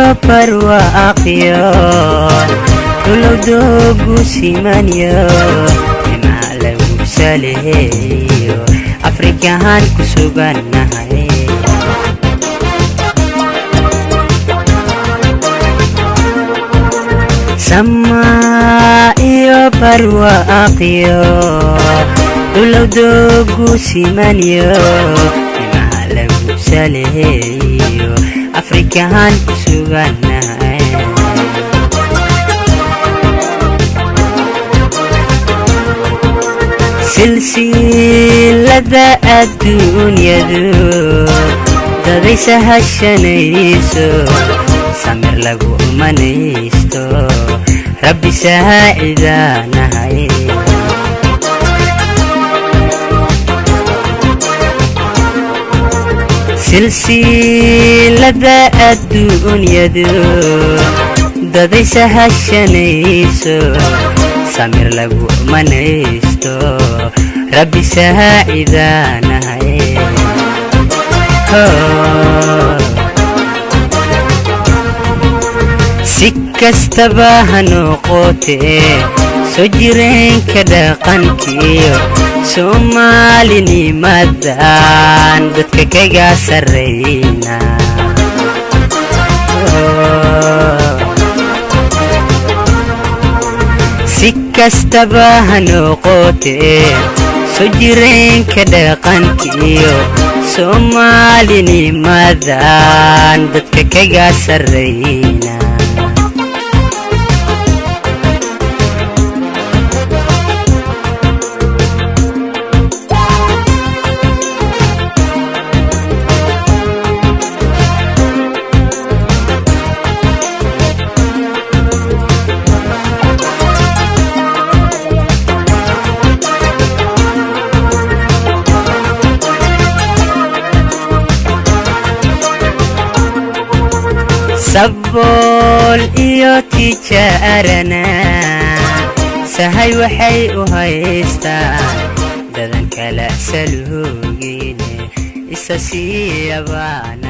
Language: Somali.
Iyo barwaaqyo dhulowdoogu simanyo, nimca lagu saleeyo, Afrikahaan ku sugannahay. Samaa iyo barwaaqyo dhulowdoogu simanyo, nimca lagu saleeyo, Afrikahaan ku sugannahay. Silsilada adduunyadu dadaysa hashanayso, samir lagu manaysto, Rabbi saacidaanahay. Silsilada adduunyadu dadaysa hashanayso, samir lagu manaysto, Rabbi saacidaanahay. Si kastaba ha noqotee, soo jireenka dhaqankiyo Soomaalinimadan dadka kaga sarrayna. Si kastaba ha noqotee, soo jireenka dhaqankiyo Soomaalinimadan dadka kaga sarrayna. Sabool iyo tijaarana sahay waxay u haystaan dadan kala saluugine, isa siiyabaanahay.